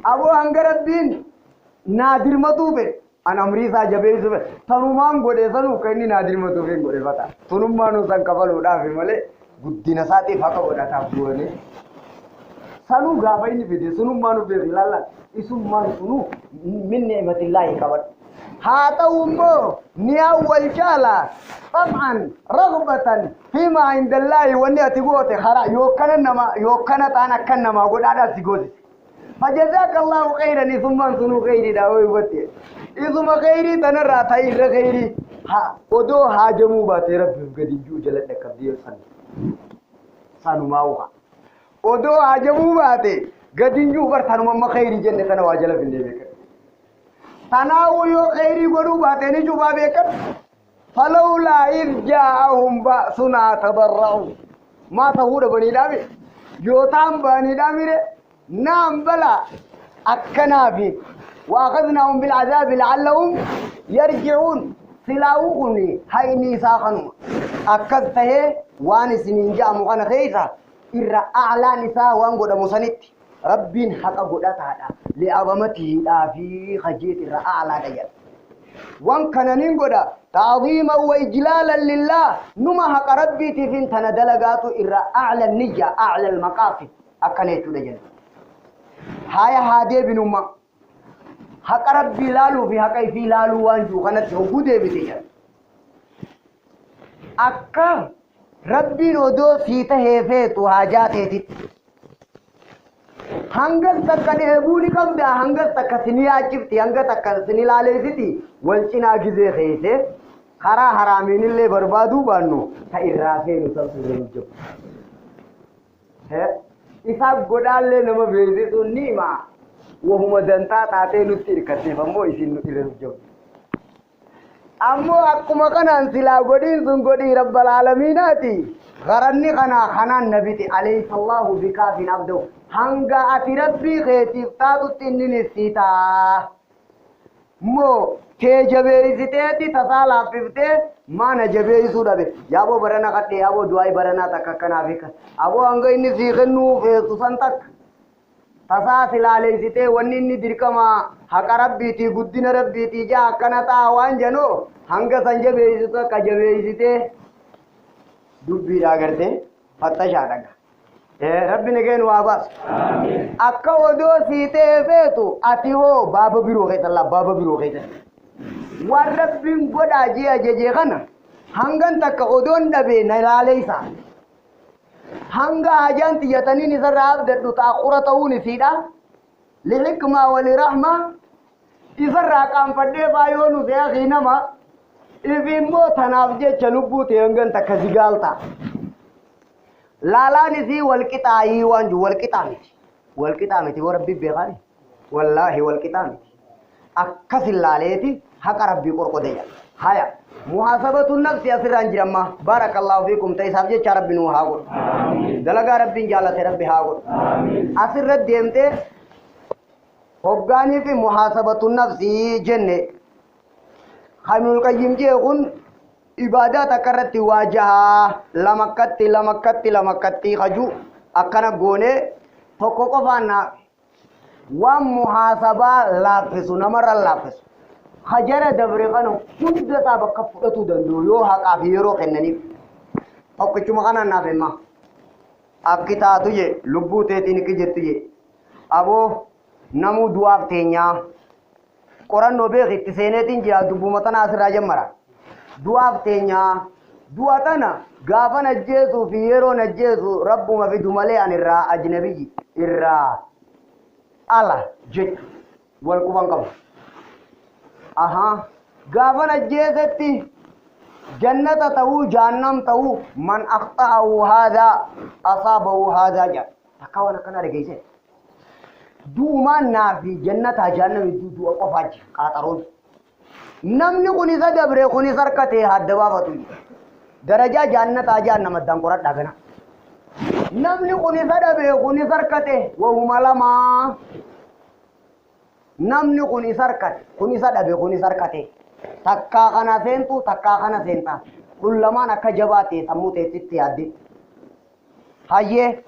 Aboo hanga Rabbiin naa dirmatuu fedhe. An amrii isaa jabeessuu fedhe. Tanumaan godhe sanuu akka inni naa dirmatuuf hin godhe fata. Tunummaanuu san kafaluudhaaf malee guddina isaatiif haqa godhataaf goone. Sanuu gaafa inni fide sunummaanuu beeku ilaalla. Isummaan sunuu min ni'matillaahi qabadhu. Haa ta'u immoo niyaan wal caala xam'an ragbatan fiimaa indallaahi wanni ati goote karaa yookkana nama yookkana ta'an akkan namaa godhaadhaaf si goosise. Fajazaaka Allahu khayran isummaan sunuu khayriidha hoo hubatte. Isuma khayrii tanarraa ta'e irra khayrii haa odoo haajamuu baatee rabbiif gadi hin jiru jala dhaqqabdee san sanumaa uka. Odoo haajamuu baate gadi hin jiru bar tanuma amma khayrii jenne kana waa jala finnee beekan. Tanaa'uu yoo khayrii godhuu baate ni cufaa beekan. Falawlaa iz jaa'ahum ba'sunaa tadarra'u. Maa ta'uu dhabaniidhaami? Yoo ta'an ba'aniidhaamire naam balaa akkanaafi waaqadnaahum bilcadaabi lacallahum yarji'uun silaa'uu kun hayni isaa kanuma akkas tahee waan isiniin ja'amu kana keessa irra a'laan isaa waan godhamu sanitti rabbiin haqa godhataadha li'azamatiidhaa fi kajeet irra a'laadha jedha waan kana nin godha ta'ziiman wa ijlaalan lillah numa haqa rabbiitiifin tana dalagaatu irra a'la niyya a'la almaqaasid akkana jechuudha jenna haya haa deebinumma haqa rabbii laaluu fi haqa ifii laaluu waan jiru kanatti hogguu deebite jedha akka rabbiin odoo sii tahee feetu haajaa teetitti hangas takka dheebuu ni qabda hangas takka sini yaachifti hanga takka sini laaleessiti wal cinaa gizee keeyse karaa haraamiinillee barbaaduu baannu ta irraa feenu san irra hin jiru. Isaaf godhaallee nama beeksisuun ni hima. Wahuma dantaa taatee nutti hirkatteef ammoo isin nu irra hin jiru. Ammoo akkuma kanaan silaa godhiin sun godhii rabbal aalamiinaati. Garanni kanaa kanaan nabiti alaysa Allahu bikaafin abdahu. Hanga ati rabbii keetiif taatutti inni ni sii ta'a. Moo tee jabeessiteeti tasaa laaffiftee maa na jabeessuu dhabe. Yaaboo barana kadhe yaaboo du'aa baranaa takka akkanaaf hiika. Aboo hanga inni sii kennuu feetu san takka. Tasaa silaaleessitee wanni inni dirqama haqa rabbiitii guddina rabbiitii jaa akkana ta'a waan jenoo hanga san jabeessitu akka jabeessitee dubbiidhaa gartee fattashaa dhaga. Rabbi nageen waa baasu. Akka odoo sii ta'e feetu ati hoo baaba biroo keessa laa baaba biroo keessa. Waan rabbiin godhaa jee ajajee kana hangan takka odoon dhabee na laaleessa. Hanga hajaan tiyyataniin isarraa abdadhu taaqura ta'uun isiidha. Lihikmaa walirahmaa isarraa qaanfadhee faayoo nu se'akii nama ifi immoo tanaaf jecha lubbuu ta'e hangan takka zigaalta. Laalaan isii walqixaayii waan jiru walqixaa miti. Walqixaa miti yoo rabbi beekaa wallaahi walqixaa miti. Akkas hin laaleeti haqa rabbii qorqode jedha. Haya muhaasabatu nafsi asirraan jiramma baarakallaahu fiikum ta'e isaaf jecha rabbi nuu haa godhu. Dalagaa rabbiin jaalate rabbi haa godhu. Asirra deemtee hoggaanii fi muhaasabatu nafsi jenne Ibnul Qayyim jee kun ibaadaa takka irratti waa jaha lamakkatti lamakkatti lamakkatti kaju akkana goonee tokko qofaan naa waan muhaasabaa laaffisu namarra laaffisu hajara dabre kana hunda isaa bakka fudhatuu danda'u yoo haqaa fi yeroo kennaniif tokkichuma kanaan naaf himma akki taatu je lubbuu teetiin ikki jettu je aboo namuu du'aaf teenyaa qorannoo beek itti seeneetiin jira dubbuma tana asirraa jammara du'aaf teenyaa du'a tana gaafa najjeesuu fi yeroo najjeesu rabbuma fidu malee an irraa ajnabiyyi irraa ala jechu wal quban qabu. Ahaa gaafa najjeesetti jannata ta'uu jahannam ta'uu man akhta'ahu haadaa asaabahu haadaa jedha takka waan akkana dhageesse. Du'umaan naa fi jannataa jahannam hedduu du'a qofaa jira qaaxaroon. Namni kun isa dabre kun isa harkatee hadda baafatu. Darajaa jannataa jahannam addaan qoradhaa gana. Namni kun isa dhabe kun isa harkate wahuma lamaa. Namni kun isa harkate kun isa dhabe kun isa harkate. Takkaa kana seentu takkaa kana seentaa. Kun lamaan akka jabaa ta'e sammuu teessitti yaadde. Hayyee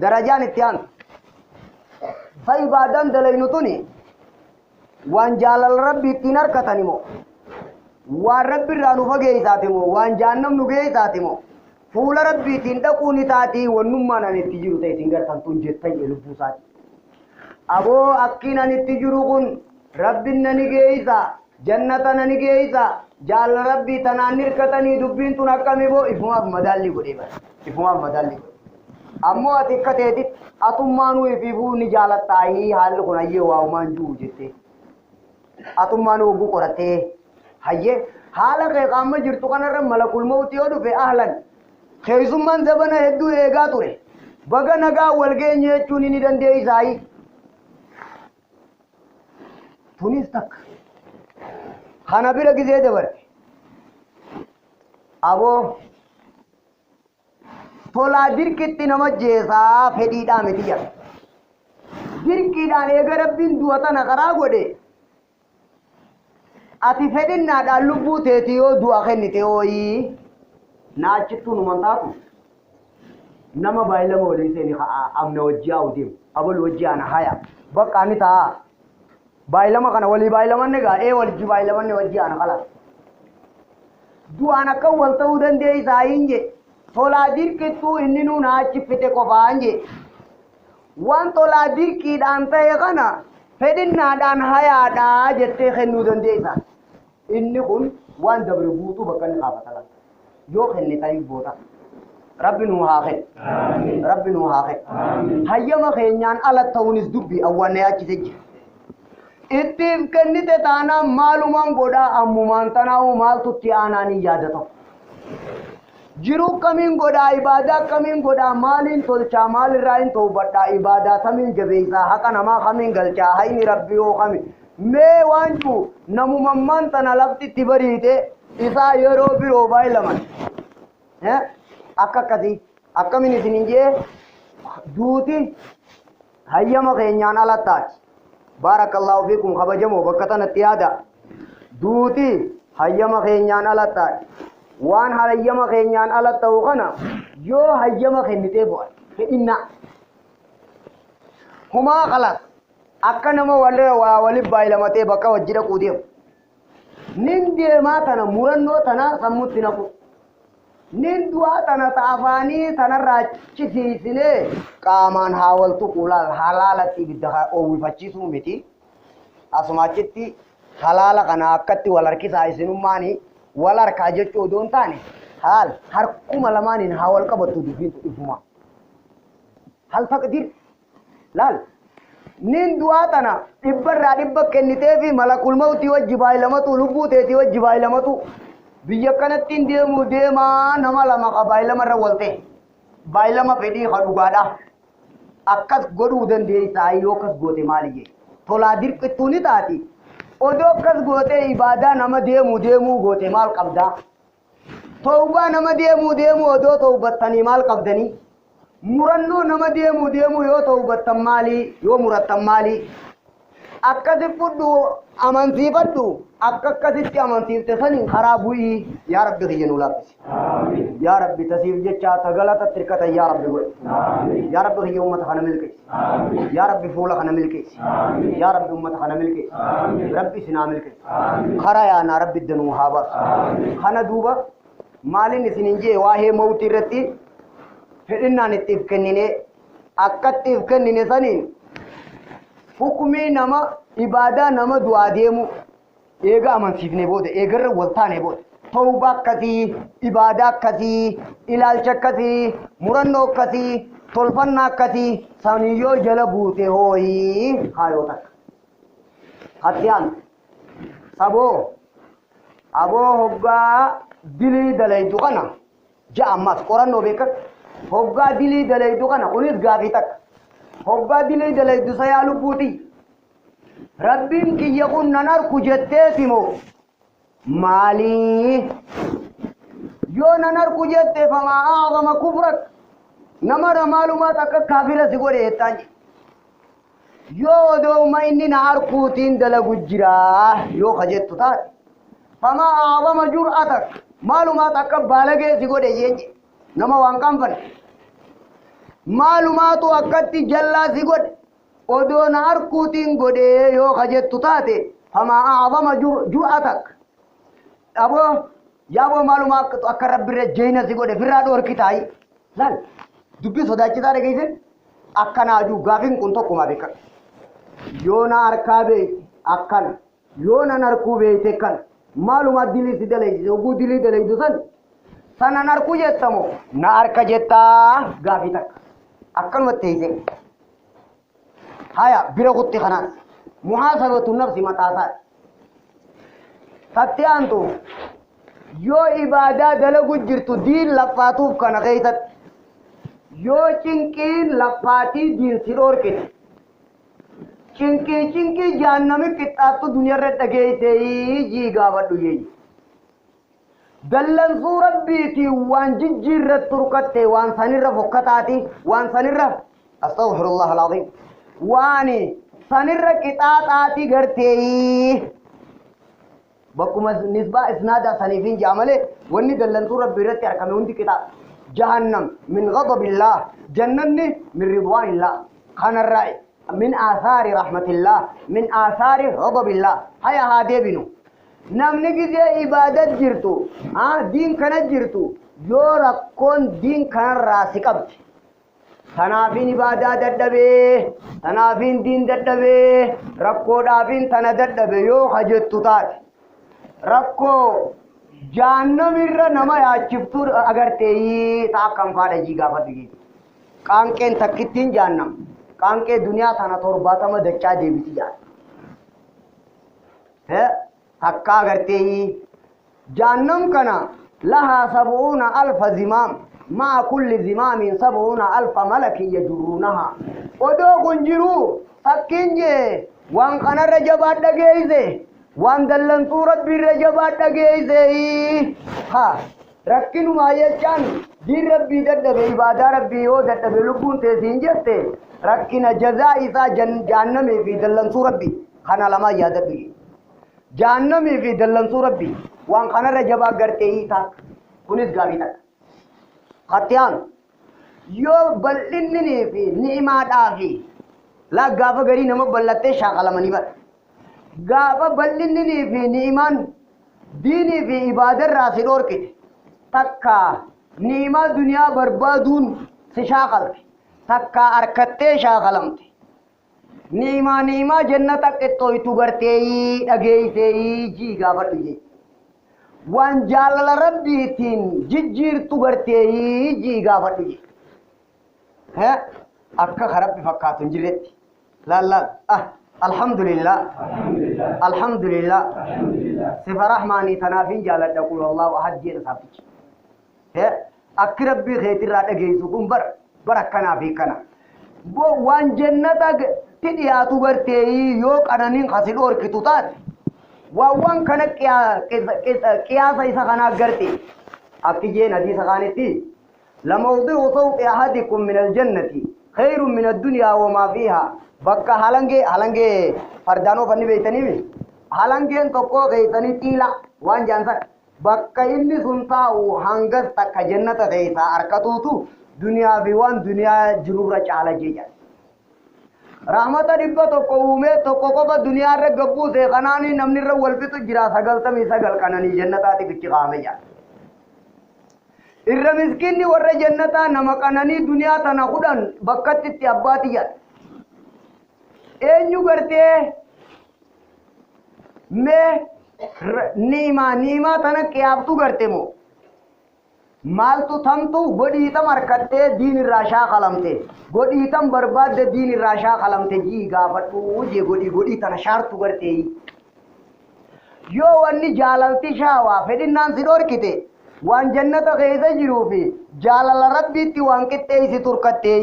darajaan itti aantu. Fa ibaadaan dalaynu tuni waan jaalala rabbi ittiin harkatan moo waan rabbi irraa nu fageessaati moo waan jahannam nu geessaati moo fuula rabbiitiin dhaquu ni taatii wannummaan ani itti jiru ta'e isin gartan tun jettan jee lubbuu isaati. Aboo akkiin ani itti jiru kun rabbin na ni geessa jannata na ni geessa jaalala rabbii tanaan hirkatanii dubbiin tun akkami boo ifumaaf madaallii godhee bara ifumaaf madaallii godhe. Ammoo ati akka teetitti atummaanuu ifiifuu ni jaalattaayii haalli kun hayyee waa'umaan jiru jettee. Atummaanuu hogguu qorattee hayyee haala kee qaama jirtu kanarra malakul mawti yoo dhufe ahlan keessummaan zabana hedduu eegaa ture. Baga nagaa wal geenye jechuun ni dandeessaayi. Tunis takka. Kana bira gizee dabarte. Aboo tolaa dirqitti nama jeesaa fedhiidhaa miti jedha. Dirqiidhaan eega Rabbiin du'a tana karaa godhe ati fedhinnaadhaan lubbuu teeti yoo du'a kennite hooyii naachittuu numan taatu nama baay'ilama waliin seeni amna wajjii haa deemu abal wajjii ana haya bakka ani ta'a baay'ilama kana walii baay'ilamanne gaa ee wajji baay'ilamanne wajjii ana kala du'aan akka wal ta'uu dandeessaa hin je tolaa dirqittuu inni nuun achi fite qofaan je waan tolaa dirqiidhaan ta'e kana fedhinnaadhaan hayaadhaa jettee kennuu dandeessa. Inni kun waan dabre guutuu bakka inni kaafata yoo kenne ta'ii boota. Rabbi nuu haa kennu. Rabbi nuu haa kennu. Hayyama keenyaan ala ta'uunis dubbii awwaanna yaachise jira. Ittiif kennite taanaan maalumaan godhaa ammumaan tanaa'uu maaltu itti aanaan hin yaadatamu. Jiruu kamiin godhaa ibaadaa kamiin godhaa maaliin tolchaa maalirraa hin toobadhaa ibaadaa kamiin jabeessaa haqa namaa kamiin galchaa hayni rabbi yoo kami mee waan jiru namumammaan tana lafti itti bariite isaa yeroo biroo baay'ilaman. Akka akkasii akkamiin isin hin jee duuti hayyama keenyaan ala taati. Baarakallaahu fiikum kabajamoo bakka tanatti yaada. Duuti hayyama keenyaan ala taati. Waan hayyama keenyaan ala ta'u kana yoo hayyama kennitee bu'an fedhinnaa. Humaa kalas akka nama waliin baay'ilamatee bakka wajji dhaquu deemu. Nin deemaa tana murannoo tana sammuutti naqu. Nin du'aa tana afaanii tanarraa chisiisinee qaamaan haa wal tuquu laal halaalatti ibidda oowwifachiisuu miti. Asuma achitti halaala kana akkatti wal harkisaa isinummaanii wal harkaa jechuu odoo hin taane haal harkuma lamaaniin haa wal qabattu dubbiin dhufuma. Hal taqdir laal nin du'aa tana dhibbarraa dhibba kennitee fi malakul mawtii wajji baay'ilamatu lubbuu teetii wajji baay'ilamatu biyya kanatti hin deemu deemaa nama lama ka baay'ilamarra wal ta'e baay'ilama fedhii ka dhugaadha. Akkas godhuu dandeessaa yoo akkas goote maali jee tolaa dirqittuu ni taati. Odoo akkas gootee ibaadaa nama deemu deemuu goote maal qabdaa? Tawbaa nama deemuu deemuu odoo tawbattanii maal qabdanii? Murannoo nama deemuu deemuu yoo tawbattan maalii? Yoo murattan maalii? Akkasi fudhu amansiifadhu akka akkasitti amansiifte saniin karaa bu'ii yaa Rabbi kiyya nuu laaffisi. Yaa Rabbi tasiif jecha ta galatatti hirkatan yaa Rabbi godhi. Yaa Rabbi kiyya uummata kana milkeessi. Yaa Rabbi fuula kana milkeessi. Yaa Rabbi uummata kana milkeessi. Rabbi isin haa milkeessi. Karaa yaanaa Rabbi danuu haa baasu. Kana duuba maaliin isin hin jee waa'ee mawtii irratti fedhinnaan ittiif kennine akkatti if kennine saniin hukumii nama ibaadaa nama du'aa deemu eega amansiifne booda eegarra wal taane booda tawbaa akkasii ibaadaa akkasii ilaalcha akkasii murannoo akkasii tolfannaa akkasii saniyyoo jala buute hooyii haayoo takka. Hattiyaan saboo aboo hoggaa dilii dalaydu kana ja'a ammaas qorannoo beekan hoggaa dilii dalaydu kana kunis gaafii takka. Hoggaa dilii dalaydu sayaa lubbuuti. Rabbiin kiyya kun nan arku jetteeti moo maalii? Yoo nan arku jette famaa a'zama kufrak nama maalumaat akka kaafira si godhe jettaan jedhe. Yoo odooma inni na arkuutiin dalagu jiraa yoo ka jettu taate famaa a'zama jur'atak maalumaat akka baalagee si godhe jeen jedhe nama waan qaanfanne. Maalumaatu akkatti jallaa si godhe odoo na arkuutiin godhee yoo ka jettu taate famaa a'zama jur'atak aboo yaaboo maalumaa akka rabbirra jeena si godhe firraa dhoorki taayi laal dubbii sodaachisaa dhageesse akkanaa jiru gaafiin kun tokkuma beekan yoo na harkaa beeyte akkana yoo nan harkuu beeyte kana maalumaa dilii si daleessise oguu dilii daleessu san sanan harkuu jettamoo na harka jettaa gaafii takka. Akkanumatti teessee. Haya bira kutti kanaas. Muhaasabatu nafsi mataasaati. Tatti aantu yoo ibaadaa dalagu jirtu diin laffaatuuf kana keessatti yoo cinqiin laffaatii diin si dhoorkite cinqii cinqii jahannami qixxaattu duniyaarra dhageessee jii gaafadhu jeeyi. Dallansuu rabbiitiin waan jijjiirratti turkatte waan sanirra fokkataati waan sanirra astaghfirullah alazim waan sanirra qixaaxaati gartee bakkuma nisbaa isnaada saniif hin jaa malee wanni dallansuu rabbii irratti argame hundi qixaa jahannam min ghadabillah jannanni min ridwaanillah kanarraa min aasaari rahmatillah min aasaari ghadabillah haya haa deebinu. Namni gizee ibaadat jirtu diin kana jirtu yoo rakkoon diin kanarraa si qabdi tanaafiin ibaadaa dadhabee tanaafiin diin dadhabee rakkoodhaafiin tana dadhabe yoo hajettu taate rakkoo jaannamirra nama yaachiftuu agartee ta'a akkam faadha jii gaafadhu jechuudha. Qaanqeen takkittiin jaannam qaanqee duniyaa tana 70 dachaa deebiti jaal. Takka agartee jaannam kana lahaa 70,000 zimaam maa kulli zimaamin 70,000 malakin yajurruunahaa. Odoo kun jiruu takkiin jee waan kanarra jabaa dhageeyse waan dallansuu rabbiirra jabaa dhageeyse ha rakkinumaa jechaan diin rabbii dadhabe ibaadaa rabbii yoo dadhabe lubbuun teessiin jette rakkina jazaa isaa jahannamii fi dallansuu rabbii kana lamaa yaadadhu. Jahannamii fi dallansuu rabbii waan kanarra jabaa gartee hiitaa kunis gaafii takka. Hattiyaan yoo bal'inninii fi ni'imaadhaa fi laa gaafa garii nama bal'attee shaakalamanii bara. Gaafa bal'inninii fi ni'imaan diinii fi ibaadarraa si dhoorkite takka ni'imaa duniyaa barbaaduun si shaakalte takka harkattee shaakalamte. Ni'imaa ni'imaa jannata qixxooytu gartee dhageessee jii gaafadhu jee. Waan jaalala rabbiitiin jijjiirtu gartee jii gaafadhu jee. Akka rabbi fakkaatu hin jirretti. Laal laal ah alhamdulillah alhamdulillah sifa rahmaanii tanaafin jaaladha qul allahu ahad jedha saabtichi. Akki rabbii keetirraa dhageessu kun bara bara akkanaa fi kana. Waan jannata ti dhiyaatu gartee yoo qananiin kasi dhoorkitu taate waan kana qiyaasa isa kanaa garte akki jeen hadiisa kaanitti lamawdi'u sawqi ahadikum min aljannati khayrun min addunyaa wamaa fiihaa bakka halangee halangee fardaan oofanni beeytaniimi halangeen tokko keeysanii xiila waan jaansan bakka inni sun taa'u hangas takka jannata keeysaa harkatuutu duniyaa fi waan duniyaa jirurra caala jee. Rahmata 100 uumee tokko qofa duniyaa irra gabbuuse kanaanii namni irra wal fixu jira 99 qananii jannataatiif itti kaa'ame jira. Irra miskiinni warra jannataa nama qananii duniyaa tana 10 bakkatti itti abbaati jedha. Eenyu gartee mee ni'imaa ni'imaa tana qiyaaftu garte moo maaltu tamtu godhiitam harkattee diin irraa shaakalamte godhiitam barbaadde diin irraa shaakalamte jii gaafadhu jee godhii godhii tana shaartu gartee yoo wanni jaalalti shaawaa fedhinnaan si dhorkite waan jannata keessa jiruu fi jaalala rabbiitti waan qixxeessi turkattee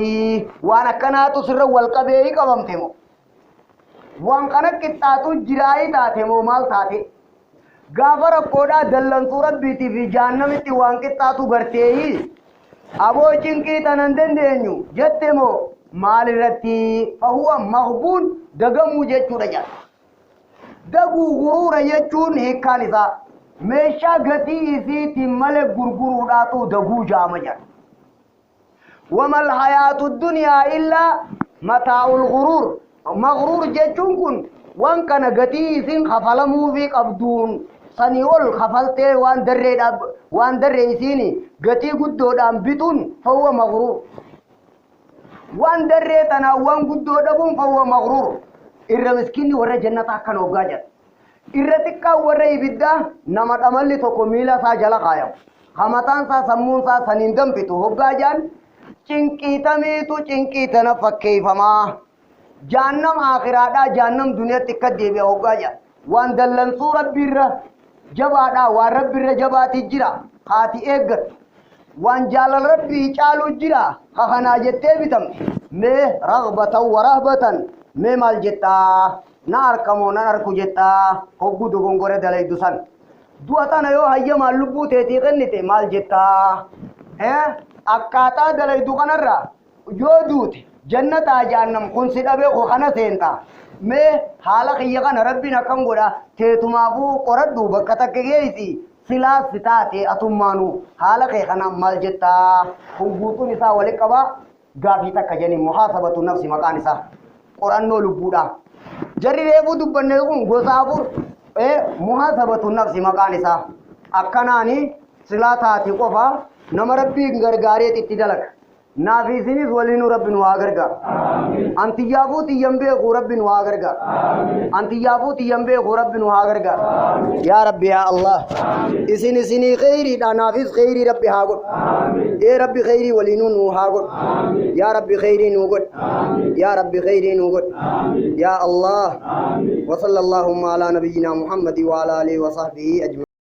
waan akkanaatu sirra wal qabee qabamte moo waan kana qixxaatu jiraayii taate moo maal taate gaafa rakkoodhaa dallansuu rabbiitii fi jahannamitti waan qixxaatu gartee aboo cinqii tanan dandeenyu jette moo maal irratti fahuwa maghbuun dagamuu jechuudha jedha. Daguu guruura jechuun hiikkaan isaa meeshaa gatii isiitiin malee gurguruudhaatu daguu jaama jedha. Wamal hayaatu duniyaa illaa mataa'ul guruur. Maghruur jechuun kun waan kana gatii isin kafalamuufii qabduun sanii ol kafaltee waan darreedhaaf waan darree isiin gatii guddoodhaan bituun fahuwa maghruur. Waan darree tanaan waan guddoo dhabuun fahuwa maghruur. Irra miskiinni warra jannataa akkana hoggaa jedha. Irra xiqqaan warra ibiddaa nama dhamalli tokko miila isaa jala kaayamu. Hamataan isaa sammuun isaa saniin danfitu hoggaa jedhan Cinqii tamiitu cinqii tana fakkeeyfamaa? Jahannam aakhiraadhaa jahannam duniyatti akka deebi'a hoggaa jedha. Waan dallansuu Rabbiirra jabaadhaa waan Rabbiirra jabaati jira haati eeggattu. Waan jaalala Rabbii caalu jira ha kanaa jettee bitamte. Mee raghbatan wa rahbatan mee maal jettaa? Na arkamoo nan arku jettaa hogguu dogongora dalaydu san. Du'a tana yoo hayyamaan lubbuu teetii kennite maal jettaa? Akkaataa dalaydu kanarraa yoo duute jannataa jahannam kun si dhabee koo kana seentaa. Mee haala kiyya kana Rabbiin akkam godha teetumaafuu qoradhu bakka takka geessi silaas si taate atummaanuu haala kee kanaan maal jettaa? Kun guutuun isaa walitti qabaa gaafii takka jedhanii muhaasabatu nafsi maqaan isaa qorannoo lubbuudha. Jarri reefuu dubbanne kun gosa afur muhaasabatu nafsi maqaan isaa akkanaani silaa taati qofa nama Rabbiin gargaareet itti dalaga. Naafi isinis waliinuu Rabbi nu haa gargaaru. Antiyyaafuu xiyyan beeku Rabbi nu haa gargaaru. Antiyyaafuu xiyyan beeku Rabbi nu haa gargaaru. Yaa Rabbi yaa Allah. Isin isinii kheyriidha naafis kheyrii Rabbi haa godhu. Ee Rabbi kheyrii waliinuu nu haa godhu. Yaa Rabbi kheyrii nu godhu. Yaa Rabbi kheyrii nu godhu. Yaa Allah. Wa sallallahu ala nabiyyina Muhammadi wa ala alihi wa sahbihi ajma'in.